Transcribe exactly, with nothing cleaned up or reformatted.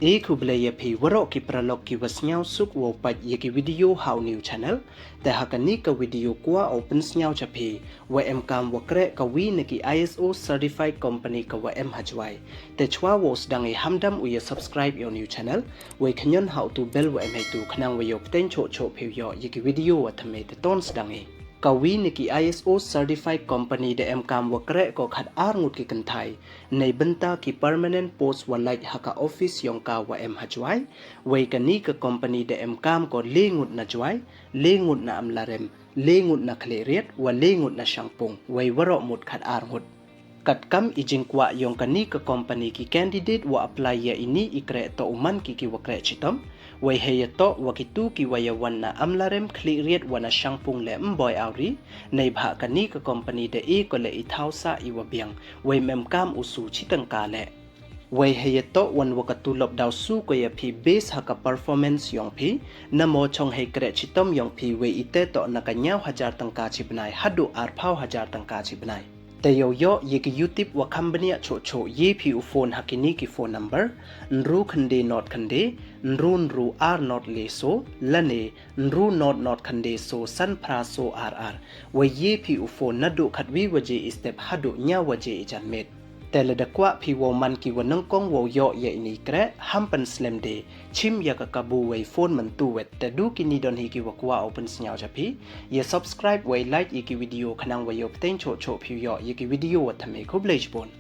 E khublei ïa phi waroh ki paralok ki wa sngewsuk wow peit ïa ki video ha u new channel. Te ha kani ka video kwah u pynsngew cha phi, wa em kam wa kreh ka wi na ki I S O certified company ka wa em ha Jwai. Te chwa wow sdang i hamdam u ïa subscribe ïa u new channel, wei khynñion ha u tu bell wa em heitu khnang wa yoh pteng choh choh phi u yoh ïa ki video wa thymme. Te ton sdang i. Ka wi na ki I S O certified company da em kam wa kreh ko khat ar ngut ki kynthai, nei bynta ki permanent post wa lait ha ka office yong ka wa em ha Jwai. Wei kani ka company da em kam ko le ngut na Jwai, le ngut na Amlarem, le ngut na Khliehriat, wa le ngut na Shangpung, wei waroh mut khat ar ngut. Kat kam i jingkwah yong kani ka company ki candidate wa apply ïa ini i kreh toh u man ki ki wa kreh chitom, wei hei ïa toh wa kitu ki wa ïa wan na Amlarem, Khliehriat wa na Shangpung le mboi awri, nei bha kani ka company da e ko le i thaw sa i wa biang, wei mem kam u su chi tangka le. Wei hei ïa toh wan wa ka tulop daw su ko ïa phi base ha ka performance yong phi, na mo chong hei kreh chitom yong phi wei i te toh na ka ñiaw hajar tangka chi bnai, haduh ar phaw hajar tangka chi bnai. Te yow yoh ïa ki YouTube wa kham bniah choh choh ïa phi u phone ha kini ki phone number, nru khynde not khynde, nru nru ar not le so, lane, nru not not khynde so san phra so ar ar. Wei ïa phi u phone naduh khat wi waje i step haduh ñiaw waje i janmiet. Te lada kwah phi wow man ki wa nyngkong wow yoh ïa ini i kreh, ham pynslem de, chim ïa ka kabu wei phone myntu wet. Te du kini don hi ki wa kwah u pynsngew cha phi, ïa subscribe wei like ïa ki video khnang wa yoh pteng choh choh phi u yoh ïa ki video wa thymme. Khublei chibun.